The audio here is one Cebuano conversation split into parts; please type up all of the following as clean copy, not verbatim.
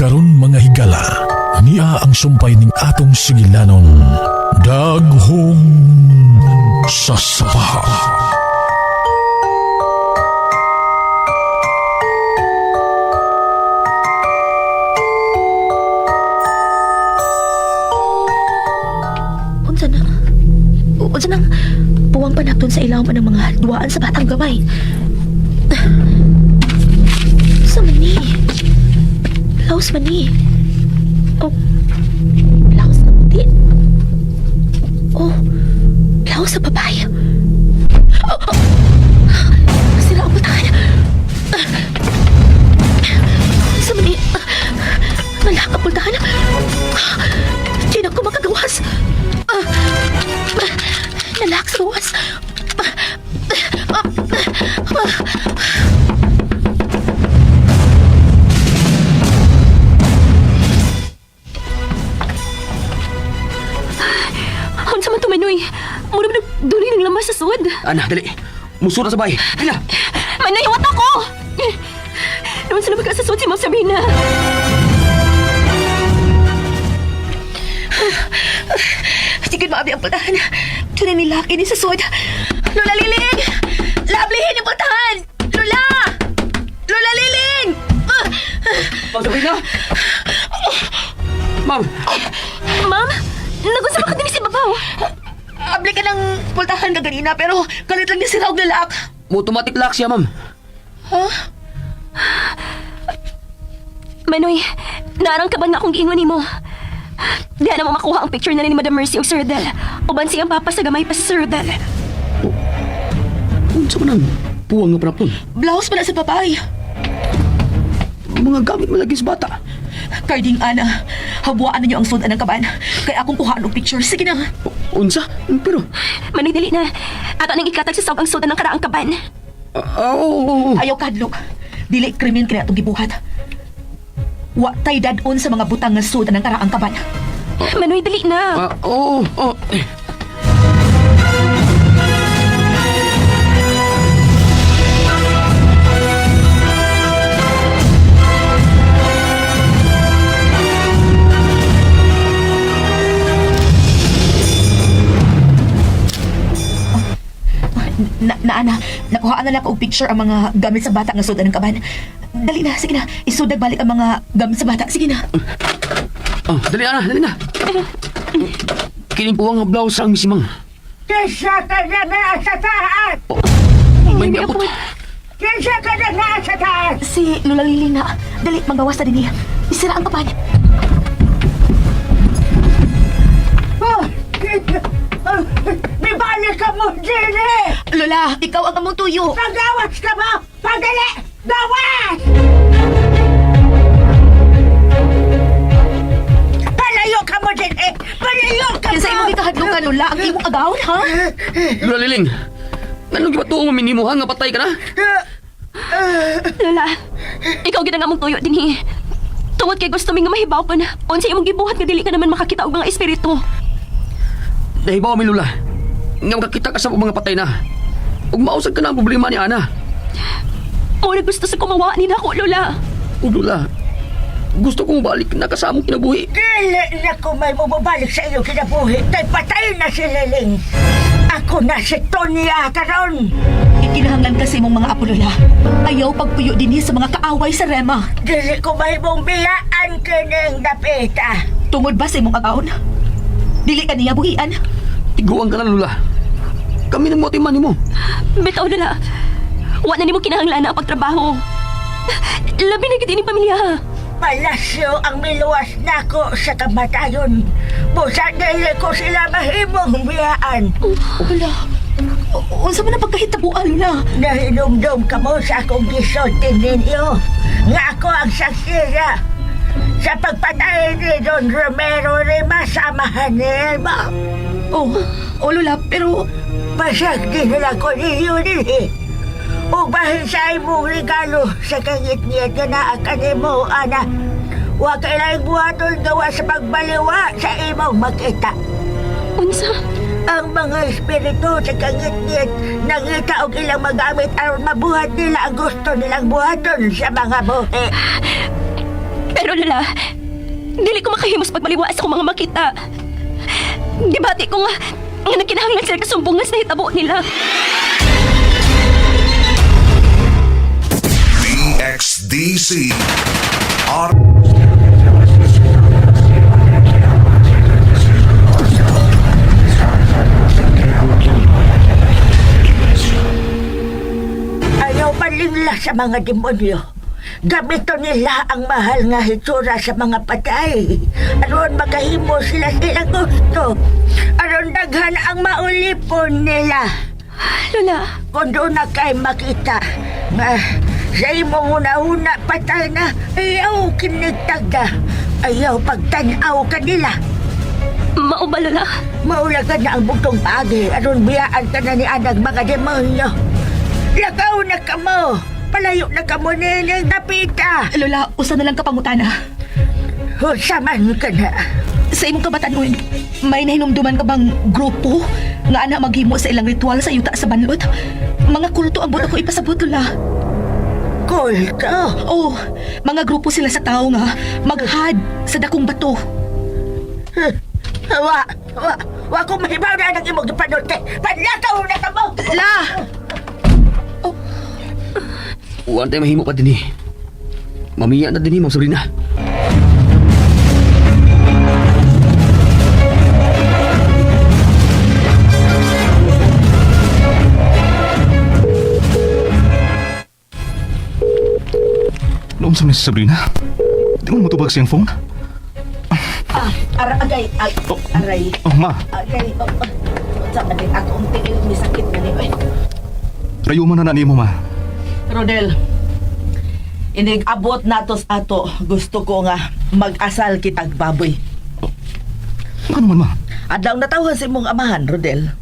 Karon mga higala, niya ang sumpay ning atong sugilanon. Daghong sa sapa. Unsa na? Unsa nang puwang panapton sa ilawom ng mga duwaan sa batang gamay? Sa man ni? Blouse man ni? Oh, blouse na puti. Oh, blouse sa babae. Oh, oh. Sira ang putahan. Sa man ni? Malak ang pultahan. Di na ko makagawas. Nalak sa gawas. Unsa man to, Manoy? Mura man nagduli ng lamas sa sud. Ana, dali. Musura sa bay. Dali na. Manoy, wat ako! Naman sila magkasasud si Ma'am Sabrina. Sige, maabi ang pultahan. Tunay nilaki ni sa sud. Lola Liling! Lablihin ang pultahan! Lola! Lola Liling! Ma'am Sabrina! Ma'am! Ma'am, nagunsa ba ka din si Babaw? Abli ka ng pultahan ka ganina, pero kalit lang ni si Raog lalak. Automatic lock siya, ma'am. Ha? Manoy, naarang ka ba nga akong giingon nimo? Di na mo makuha ang picture na ni Madam Mercy o Sir Rodel. Uban siyang papa sa gamay pa si Sir Rodel. Unsa man ang puwang nga panapton? Blouse pala sa babae. Mga gamit malagi sa bata. Carding Ana, habwaan ninyo ang sudan ng kaban. Kaya akong kuhaan og picture. Sige na. Unsa? Pero... Manoy, dali na. Ato nang ikatag sa sawg ang sudan ng karaang kaban. Oo, oo, oo. Ayaw kadlok. Dili krimen kaya itong gibuhat. Wa tay dadon sa mga butang nga sudan ng karaang kaban. Manoy, dali na. Oo, oo. Eh, Na, na ana, nakuhaan na lang og picture ang mga gamit sa bata nga sudan ng kaban. Dali na, sige na. Isudag balik ang mga gamit sa bata. Sige na. Oh, dali na, dali na. Kining puwang nga blouse ang misimang. Kinsa ka na naa sa taas! May miabot. Kinsa ka na naa sa taas! Si Lola Liling na. Dali, magawas na din niya. Isira ang kaban. Oh, Bibalik ka mo, Jenny! Lola, ikaw ang among tuyo. Pagawas ka mo! Pagdali! Gawas! Palayo ka mo, Jenny! Palayo ka mo! Kinsa imong gikahadlukan, Lola, ang imong agawon, ha? Lola Liling, nganong gibatuo mo minimo ha nga patay ka na? Lola, ikaw gid ang among tuyo dinhi. Tungod kay gusto mi nga mahibaw ka na. Unsa imong gibuhat nga dili ka naman makakita og mga espiritu. Nahibaw mi Lola. Nga makakita ka sa mga patay na. Ug mausad ka na ang problema ni Ana. Mura gusto sa kumawa ni nako, Lola. Ug Lola, gusto kong balik na kasama kinabuhi. Dili na ko may mababalik sa iyong kinabuhi. Tay patay na si Liling. Ako na si Tonya karon. Ikinahanglan kasi mong mga apo, Lola. Ayaw pagpuyo dinhi sa mga kaaway sa Rema. Dili ko mahimong biyaan kining dapita. Tungod ba sa imong agawon? Dili ka niya buhian. Tiguan ka na Lola. Kami nang motiman nimo. Bitaw, Lola. Wa na nimo kinahanglan ang pagtrabaho. Labi na gid ini pamilya. Palasyo ang miluwas nako sa kamatayon. Busa dili ko sila mahimong biyaan. Lola, unsa man ang pagkahitabuan, Lola? Nahinumdum ka mo sa akong gisulti ninyo. Nga ako ang saksira sa pagpatay ni Don Romero Rima sa amahan ni Elma. Oh, oh Lola, pero Basag din nila ko ninyo dinhi. Ug bahin sa imong regalo sa kangit niya nga naa kanimo, ana. Wa kailangang buhaton gawa sa pagbaliwa sa imong makita. Unsa? Ang mga espiritu sa kangitngit nangita og ilang magamit aron mabuhat nila ang gusto nilang buhaton sa mga buhi. Pero Lola, dili ko makahimos pagbaliwa sa akong mga makita. Gibati ko nga, nga nagkinahanglan sila kasumbungan sa nahitabo nila. DXDC R Ayaw palingla sa mga demonyo. Gamito nila ang mahal nga hitsura sa mga patay. Aron makahimo sila sila gusto. Aron daghan ang maulipon nila. Lola, Kung doon na kay makita nga sa imong una-una patay na, ayaw kinigtaga. Ayaw pagtanaw kanila. mao ba Lola? Maulagan na ang bugtong paagi aron biyaan ka na ni anang mga demonyo. Lagaw na kamo! Palayo na kamo nining dapita! Lola, usa na lang kapangutana. Unsa man ka na. Sa imong kabatanon, may nahinumduman ka bang grupo nga ana maghimo sa ilang ritual sa yuta sa banlot? Mga kulto ang buto ko ipasabot, Lola. Kulto! Oh, mga grupo sila sa tao nga maghad sa dakong bato. Wa! Wa! Wa ko mahibaw na ang imong gipanulti! Panlakaw na kamo! La! Uwan tayo mahimo pa din eh. Mamiya na din eh, Ma'am Sabrina. Noom sa ni Sabrina? Di mo matubag siyang phone? Ah, aray, ay, aray, Oh, ma. aray, oh, oh. Unsa man din ako ang tiil ni sakit gani oy. Rayo man na nimo, ma. Rodel, inig abot nato sa ato, gusto ko nga mag-asal kitag baboy. Ano naman, ma? Adlaw natawhan sa imong amahan, Rodel.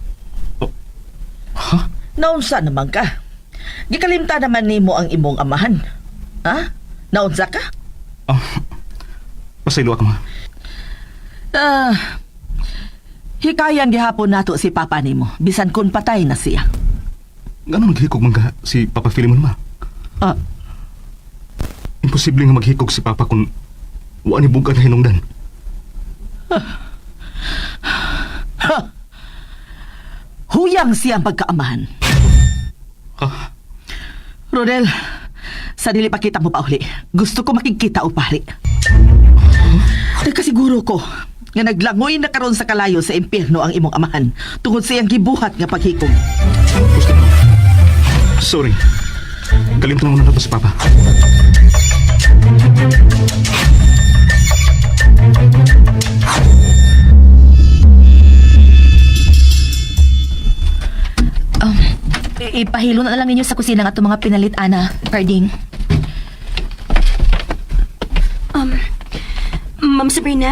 Ha? Naunsa naman ka? Gikalimta naman nimo ang imong amahan. Ha? Naunsa ka? Ah, pasaylo ako, ma. Ah, hikayan gihapon nato si papa nimo, bisan kun patay na siya. Gano'n naghikog man ka si Papa Filimon, ma? Ah, Imposible nga maghikog si Papa kung wa ni bugad na hinungdan. Huyang siyang pagkaamahan. Ha? Rodel, sa dili pa kita mo pauli. Gusto ko makikita o pari. Nagkasiguro ko nga naglangoy na karon sa kalayo sa impyerno ang imong amahan tungod sa iyang gibuhat nga paghikog. Gusto ko. Sorry. Kalimtan mo na nato si Papa. Ipahilo na lang ninyo sa kusina nga itong mga pinalit, Ana, Carding. Ma'am Sabrina,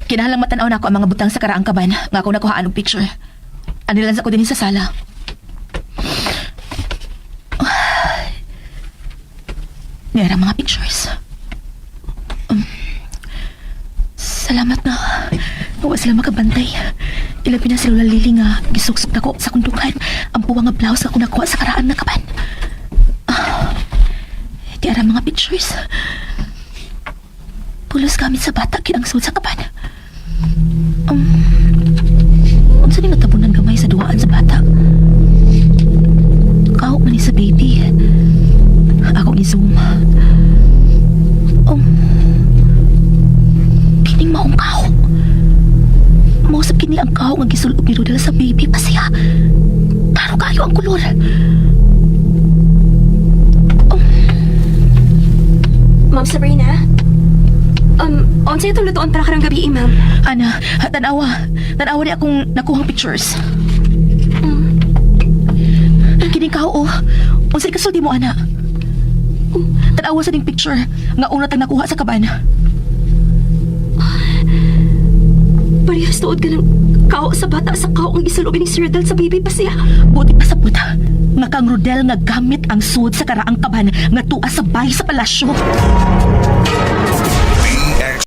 Kinahanglang matanaw na ako ang mga butang sa karaang kaban nga ako nakuhaan og picture. Anilan sa ko din sa sala. Nera mga pictures. Salamat na. Wa sila makabantay. Ilabi na si Lola Lily nga gisuksok nako sa kundukan ang puwang nga blouse nga ako nakuha sa karaan na kaban. Ah, di ara mga pictures. Pulos gamit sa bata kinang suod sa kaban. Unsa ni natabunan gamay sa duwaan sa bata? Kaho man ni sa baby. Ako ni-zoom. Kining maong kaho. Mausap kini ang kaho nga gisulob ni Rodel sa baby pa siya. Klaro kayo ang kolor. Ma'am Sabrina? Unsay itong lutuan para karang gabi, eh, ma'am? Ana, tanawa. Tanawa ni akong nakuhang pictures. Kining kaho, oh. Unsay kasulti mo, ana? Tanawa sa ding picture nga una tang nakuha sa kaban. Parehas tuod ka ng kao sa bata sa kao ang gisulubin ni Sir Rodel sa baby pa siya. Buti pa sa puta nga kang Rodel nga gamit ang suod sa karaang kaban nga tuwa sa bahay sa palasyo. DX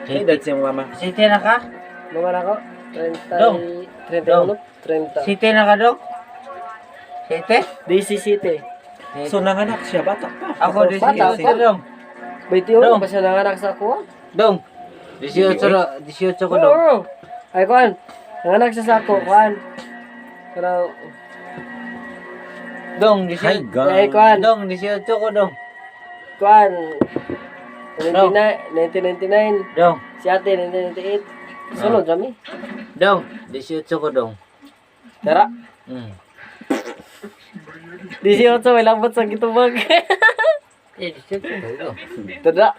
Hey, dad siyang mama. City na ka? Mga na ko, 30, Dong. 31, 30. City na ka, dong? City? DC City. So nanganak siya bata pa. Ako, Bata 18, pa. dong. 21 Dong. pa siya nanganak sa ako, ah. Dong. 18, 18 ko, dong. Oo. Ay, kuan. Nanganak siya sa ako, kuan. Pero, Dong, 18. Ay, kuan. Dong, 18 ko, dong. Kuan. 99, 1999. Dong. Si ate, 1998. Sunod kami. Dong, 18 ko, dong. Tara. 18, may lambat sa gitubag. Eh, 18 ko, dong. Tara.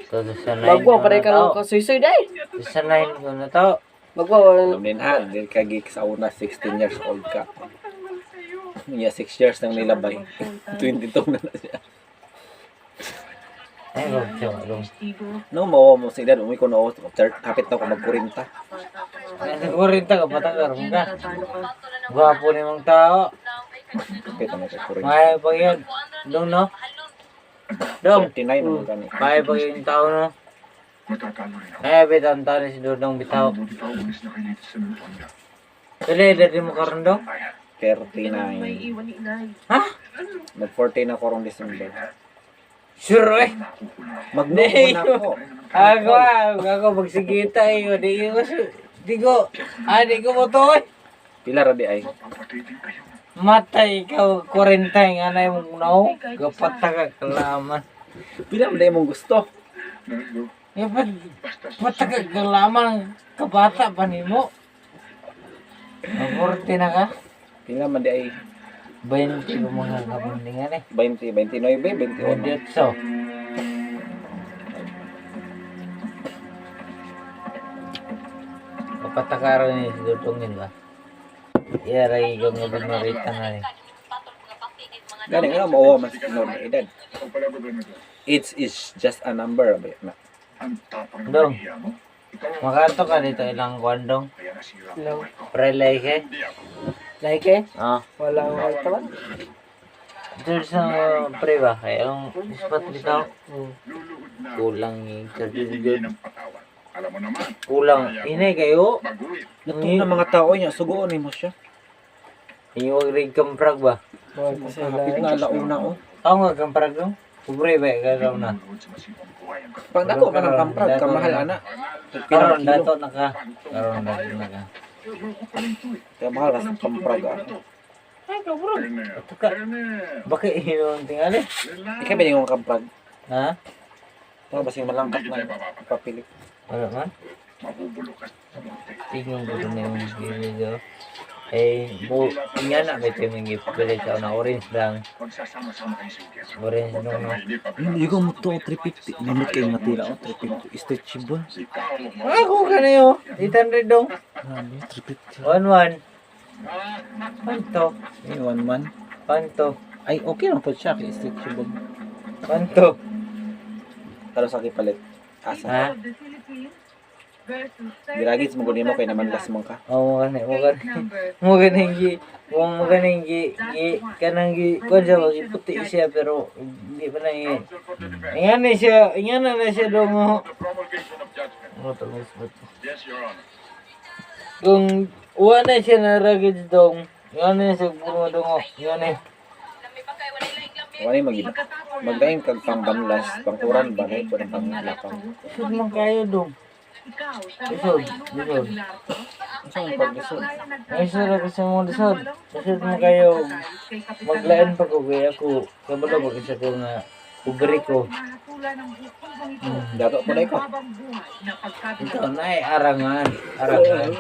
Todo sa 9 Magwa, paray ka ng kasuy-suy, day. Sa 9 ko na to. Magwa, Alam ha, dili ka geek sa una 16 years old ka. Yeah, 6 years nang nilabay. 22 na na siya. Ay, dong, siya, dong. No, mawa mo sa edad, umi ko na hapit na ko mag-40. Nasa 40 ka, patagar mo ka. Gwapo ni mong tao. Hapit na mag-40. May pag yun. Dong, no? Dong. 39 naman gani. May pag yung tao, no? Ay, bitaw ang tao ni si Dodong bitaw. Pila edad mo karon dong? 39. Ha? Mag-40 na ko rong December. Sure eh. Mag-no na ako. Ako ah, ako magsigita eh. Di ko, di ko, di ko mo to eh. Pila ra di ay? Matay ikaw, 40 nga na yung no. Kapataka kalaman. Pila man mong gusto? Eh, pataka kalaman, kabata pa nimo. Ang 40 na ka? Pila man di ay? 20 ko mga kapundingan eh. 20, 29, 21. 28. Kapatakaran ni si Dudongin ba? Iyaray ko nga binarita na eh. Gani nga mawa man sa normal edad. It's is just a number ba na. Dong, makanto ka dito ilang kuwan dong? Ilang. Prelay ke? Like eh? Ah. Wala akong kaltawan. Dito sa pre ba? Kaya ang spot dito. Kulang yung certificate. Kulang. Inay kayo. Natong na mga tao niya, sugoon nimo siya. Iwag rin kamprag ba? Hapit na alauna oh. Ako nga kamprag dong. Pobre ba? Garaw na. Pag dako man ang kamprag, kamahal ana. Karon dato na ka. Karon dato na ka. Kaya mahal ra sa kamprag ah. Ay, kabrog. Ito ka. Bakit hinuon tingali? Ikaw ba yung kamprag? Ha? Tama ba sing malangkat na papili? Wala man. Tingnan ko na yung video. Eh, bu, nga na ba ito yung gipalit sa na orange lang. Orange nung no. Hindi ko mo to 350. Namit kayo nga tira oh 350 stretchable. Ako ka na yun. 800 dong. Grabe, 350. 1-1. Panto. Eh, 1-1. Panto. Ay, okay lang po siya kay stretchable. Panto. Pero sa kipalit. Asa? Ha? Giragits mo gud nimo kay naman las man ka. Oh, mo gani, mo gani. Mo gani gi, mo gani gi, gi kanang gi kuan siya puti siya pero hindi pa na gi. Ingan na siya, ingan na na siya dong. Oh. Mo to mo. Kung wala na siya na ragid dong, ingan na siya puro dong. Oh. Ingan na. Wala mag magdain kag pangbanlas, pangkuran ba kay po ng panglapang. Sud man kayo dong. Lisod, lisod. Unsa ang paglisod? Ay, sir, ako sa mga lisod. Lisod man kayo. Maglaan pa ko kaya ako. Kabalo ba kasi ko nga ubre ko. Dato po na ko. Ito na ay arangan. Arangan.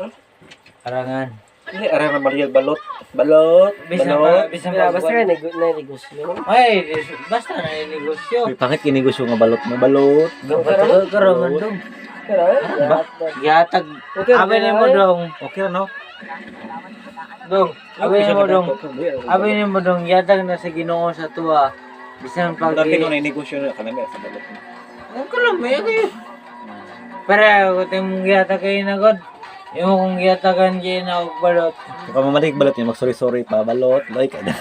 Arangan. Hindi ara na Maria balot. Balot. Bisan pa, Balot. bisan pa. Basta ka na negosyo. Ay, basta na negosyo. Uy, pangit kinegosyo nga balot mo balot. Gapat ka raman dong. Pero, Ba? Gihatag. Okay, Abi ni mo dong. Okay ra no? Dong, abi ni mo dong. Abi ni mo dong gihatag na sa Ginoo sa tuwa. Bisan pag Dati no na negosyo na kanami sa balot mo. Ang kalami kayo. Para ko mong gihatag kayo na God. Imo kong gihatagan kayo na og balot. Kung mamalik balot niya mag-sorry sorry pa balot like ada.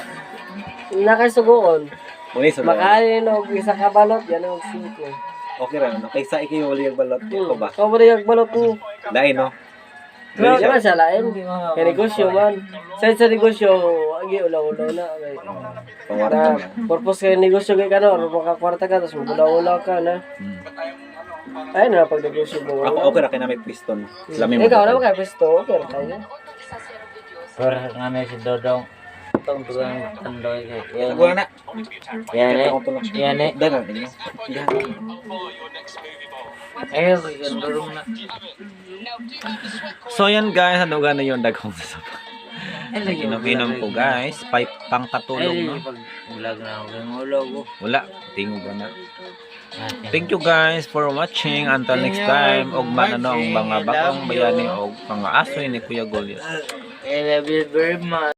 Nakasugoon. Muna sa Makain og isa ka balot, yan og 5. Okay ra, no? Kaysa ikaw wala yung balot ko ba? Ikaw wala yung balot mo. Lain, no? Pero di man sa lain. Kay negosyo man. Sa negosyo, agi ulaw-ulaw na. Kay Pangwarta na na. purpose kay negosyo kay kano, aron makakwarta ka tapos mabulaw-ulaw ka na. Ayun na pag negosyo mo. Ako okay ra kay na may pwesto, no? Lami mo. Ikaw na kay pwesto, okay ra kayo. Pero nga na si Dodong. Itong tugang tandoy kay. Yan. Wala na. Yan eh. Yan eh. Dana ninyo. Yan. Ayun, kay Dodong na. So yan guys, ano gana yung daghong sasapa. Inom-inom ko guys, pipe pang patulog, Ay, no. pag vlog na ako kay ulo ko. Wala, tingog na. Thank you guys for watching. Until next time, og manano ang mga bagong bayani og mga asoy ni Kuya Goliath. I love you very much.